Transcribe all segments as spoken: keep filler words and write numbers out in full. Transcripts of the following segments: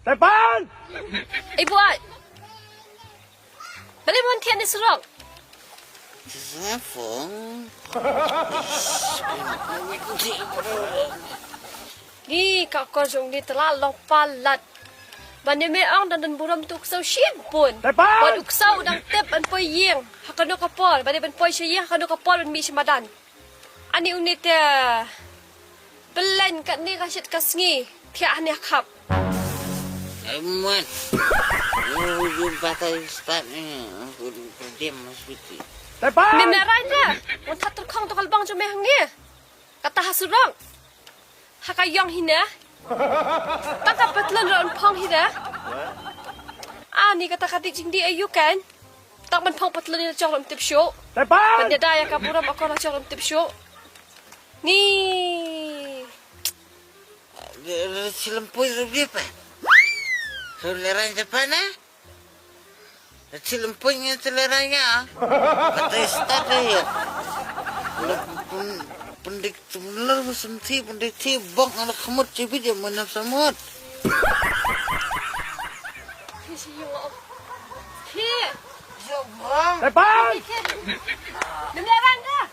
Tepan! Ai buai. Balei mon thiah ne surok? Zafong. Ni ka kor jong ni tela long palat. Ban ïa me ong dang don burom tu u ksew shibun. Tepan! Ban u ksew u dang tip ban poi ïing ha kano ka por, ban ïa ban poi sha ïing ha kano ka por ban mih sha madan. Ani une te. Pyllein katne ka shit ka sngi thiah hane ha khap. Ai mon. Yu yu batai start ni. Aku dem masbiti. Tepan! Mim na rai te. Mon that terkhong tu kalbang jong me hangne. Kata ha surok. Ha ka ïong hina. Tang ka patlun ron phong hina. Ani kata ka dik jingdih ayu kan. Tang ban phong patlun ina jong ron tip shu. Tepan! Ban ïada ïa ka burom akor la jong ron tip shu. Ni. Silem pui rubi pa. Suleran Japan eh. Chilem pun nga chilera nga. Kata start ya. Pun pun dik tumler senti pun dik ti bok ngala kemut cibit ya menam samut. Hi. Tepan. Nang leran dah.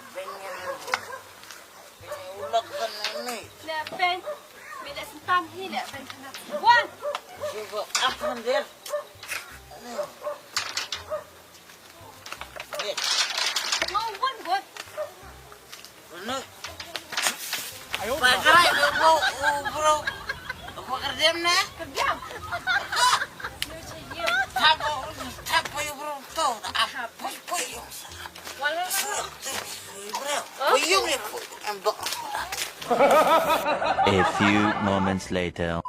Ulak kan ini. Lepen. Bila sentam hi lepen kena. Wan. Cuba apa dia? Mau wan wan. Mana? Ayo. Pakai bro, bro. Apa kerjam na? Kerjam. Tap, tap ayo bro. Tuh, apa puyung? Wala. Puyung ya, puyung. Embak. A few moments later.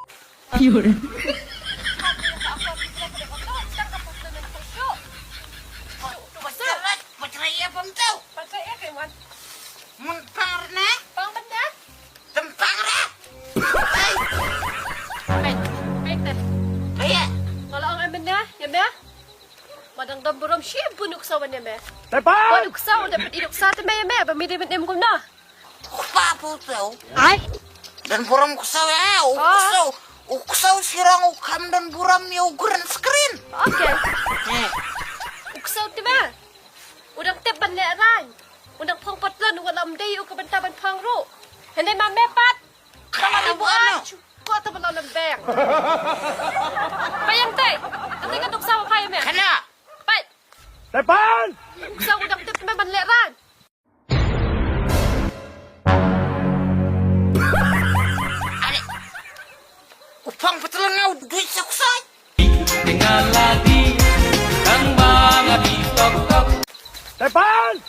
Mun par ne? Tang benda? Tang benda? Peit, peit teh. Iya. Kalau orang benda, ya benda? Madang dam burom shi bunu ksaw ne me. Tepat. Bunu ksaw da pet iduk sa te me ya me, ba mi de met nem kumno. Kpa pu tau. Ai. Dan burom ksaw ya, u ksaw. U ksaw sirang u kam dan burom ya u green screen. Okay. Eh. U ksaw te me. U dang tip ban leh rang. U dang phong patlon u lam dei u ka bynta ban phong ruh. Hynrei ma me pat. Ka la buan. Ko ta ban lem beng. Payang te. Ate ka duk sa pa ya me. Kana. Pat. Tepan. Sa u dang tip me ban leh rang. Ale. U phong patlon nga u duit sa ksai. Tinggal lagi kang bang adi tok tok. Tepan.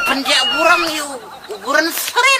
Kan dia buram yu, ukuran seri.